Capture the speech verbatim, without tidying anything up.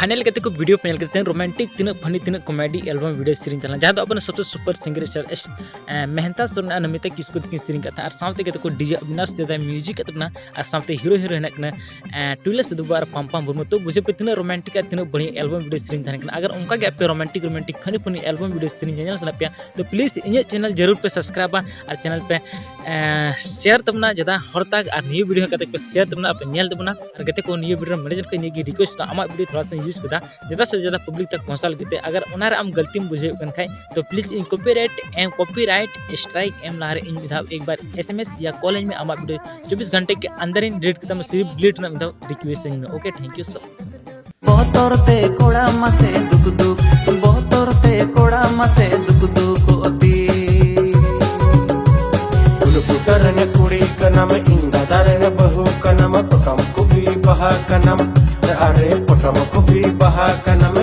ᱧᱮᱞ ᱠᱟᱛᱮ ᱠᱚ ᱵᱷᱤᱰᱤᱭᱳ ᱯᱮ ᱧᱮᱞ ᱠᱟᱛᱮ ᱛᱤᱱᱟᱹᱜ ᱨᱳᱢᱟᱱᱴᱤᱠ, ᱛᱤᱱᱟᱹᱜ ᱯᱷᱟᱱᱤ, ᱛᱤᱱᱟᱹᱜ ᱠᱚᱢᱮᱰᱤ ᱮᱞᱵᱟᱢ ᱵᱷᱤᱰᱤᱭᱳ ᱥᱮᱨᱮᱧ ᱛᱟᱦᱮᱸ ᱞᱮᱱᱟ, ᱡᱟᱦᱟᱸ ᱫᱚ ᱟᱵᱚᱨᱮᱱ ᱥᱚᱵᱥᱮ ᱥᱩᱯᱟᱨ ᱥᱤᱝᱜᱟᱨ ᱥᱴᱟᱨ ᱢᱮᱦᱛᱟ ᱥᱚᱨᱮᱱ ᱟᱨ ᱱᱚᱢᱤᱛᱟ ᱠᱤᱥᱠᱩ ᱛᱟᱹᱠᱤᱱ ᱥᱮᱨᱮᱧ ᱠᱟᱫ ᱛᱟᱦᱮᱸᱫ, ᱟᱨ ᱥᱟᱶᱛᱮ ᱜᱟᱛᱮ ᱠᱚ ᱰᱤᱡᱮ ᱚᱵᱤᱱᱟᱥ ᱡᱟᱫᱟᱭ ᱢᱤᱭᱩᱡᱤᱠ ᱠᱟᱫ ᱛᱟᱵᱚᱱᱟ, ᱟᱨ ᱥᱟᱶᱛᱮ ᱦᱤᱨᱳ ᱦᱤᱨᱳᱭᱤᱱ ᱦᱮᱱᱟᱜ ᱠᱤᱱᱟ ᱴᱩᱭᱞᱟᱹ ᱥᱤᱫᱩ ᱟᱨ ᱯᱟᱢᱯᱟᱢ ᱢᱩᱨᱢᱩ᱾ ᱛᱚ ᱵᱩᱡᱷᱟᱹᱣ ᱯᱮ ᱛᱤᱱᱟᱹᱜ ᱨᱳᱢᱟᱱᱴᱤᱠ ᱟᱨ ᱛᱤᱱᱟᱹᱜ ᱵᱟᱹᱲᱤᱡ ᱮᱞᱵᱟᱢ ᱵᱷᱤᱰᱤᱭᱳ ᱥᱮᱨᱮᱧ ᱛᱟᱦᱮᱸ ᱠᱟᱱᱟ᱾ ᱟᱜᱟᱨ ᱚᱱᱠᱟ ᱜᱮ ᱟᱯᱮ ᱨᱳᱢᱟᱱᱴᱤᱠ ᱨᱳᱢᱟᱱᱴᱤᱠ ᱯᱷᱟᱱᱤ ᱯᱷᱟᱱᱤ ᱮᱞᱵᱟᱢ ᱵᱷᱤᱰᱤᱭᱳ ᱥᱮᱨᱮᱧ ᱧᱮᱧᱮᱞ ᱥᱟᱱᱟ ᱯᱮᱭᱟ, ᱛᱚ ᱯᱞᱤᱡ ᱤᱧᱟᱹᱜ ᱪᱮᱱᱮᱞ ᱡᱟᱹᱨᱩᱲ ᱯᱮ ᱥᱟᱵᱥᱠᱨᱟᱭᱤᱵᱟ ᱟᱨ ᱪᱮᱱᱮᱞ ᱯᱮ ᱥᱮᱭᱟᱨ ᱛᱟᱵᱚᱱᱟ ᱡᱟᱫᱟ ᱦᱚᱲ ᱛᱟᱠ, ᱟᱨ ᱱᱤᱭᱟᱹ ᱵᱷᱤᱰᱤᱭᱳ ᱦᱚᱸ ᱠᱟᱛᱮ ᱯᱮ ᱥᱮᱭᱟᱨ ᱛᱟᱵᱚᱱᱟ, ᱟᱯᱮ ᱧᱮᱞ ᱛᱟᱵᱚᱱᱟ᱾ ᱟᱨ ᱜᱟᱛᱮ ᱠᱚ, ᱱᱤᱭᱟᱹ ᱵᱷᱤᱰᱤᱭᱳ ᱨᱮ ᱢᱟᱱᱮ ᱡᱚᱛᱚ ᱱᱤᱭᱟᱹ ᱜᱮ ᱨᱤᱠᱩᱭᱮᱥᱴ ᱫᱚ, ᱟᱢᱟᱜ ᱵᱷᱤᱰᱤᱭᱳ ᱛᱷᱚᱲᱟ ᱥᱟ ᱤᱭᱩᱡᱽ ᱠᱮᱫᱟ ᱡᱟᱫᱟ ᱥᱮ ᱡᱟᱫᱟ ᱯᱟᱵᱽᱞᱤᱠ ᱛᱟᱠ ᱯᱚᱦᱚᱸᱪᱟᱣ ᱞᱟᱹᱜᱤᱫ ᱛᱮ᱾ ᱟᱜᱟᱨ ᱚᱱᱟ ᱨᱮ ᱟᱢ ᱜᱟᱹᱞᱛᱤᱢ ᱵᱩᱡᱷᱟᱹᱣ ᱠᱟᱱ ᱠᱷᱟᱡ, ᱛᱚ ᱯᱞᱤᱡ ᱤᱧ ᱠᱚᱯᱤᱨᱟᱭᱤᱴ ᱮᱢ ᱠᱚᱯᱤᱨᱟᱭᱤᱴ ᱥᱴᱨᱟᱭᱤᱠ ᱮᱢ ᱞᱟᱦᱟᱨᱮ ᱤᱧ ᱢᱤᱫ ᱫᱷᱟᱣ ᱮᱠ ᱵᱟᱨ ᱮᱥ ᱮᱢ ᱮᱥ ᱭᱟ ᱠᱚᱞ ᱟᱹᱧ ᱢᱮ᱾ ᱟᱢᱟᱜ ᱵᱷᱤᱰᱤᱭᱳ ᱪᱚᱵᱵᱤᱥ ᱜᱷᱚᱱᱴᱮ ᱠᱮ ᱟᱱᱫᱟᱨ ᱤᱧ ᱰᱤᱞᱤᱴ ᱠᱟᱛᱟᱢᱟ, ᱥᱤᱨᱤᱯ ᱰᱤᱞᱤᱴ ᱨᱮᱱᱟᱜ ᱢᱤᱫ ᱫᱷᱟᱣ ᱨᱤᱠᱩᱭᱮᱥᱴ ᱟᱹᱧ ᱢᱮ᱾ ᱳᱠᱮ, ᱛᱷᱮᱝᱠ ᱭᱩ ᱥᱳ ᱢᱟᱪ᱾ ᱵᱚᱛᱚᱨ ᱛᱮ ᱠᱚᱲᱟ ᱢᱟᱥᱮ ᱫᱩᱠ ᱫᱩᱠ, ᱵᱚᱛᱚᱨ ᱛᱮ ᱠᱚᱲᱟ ᱢᱟᱥᱮ ᱫᱩᱠ ᱫᱩᱠ ᱚᱛᱤ᱾ ᱩᱞᱩ ᱯᱩᱴᱟᱹ ᱨᱮᱱ ᱠᱩᱲᱤ ᱠᱟᱱᱟᱢ, ᱤᱧ ᱫᱟᱫᱟ ᱨᱮᱱ ᱵᱟᱹᱦᱩ ᱠᱟᱱᱟᱢ, ᱯᱚᱴᱚᱢ ᱠᱚᱯᱤ ᱵᱟᱦᱟ ᱠᱟᱱᱟᱢ, ᱟᱨᱮ ᱯᱚᱴᱚᱢ ᱠᱚᱯᱤ ᱵᱟᱦᱟ ᱠᱟᱱᱟᱢ,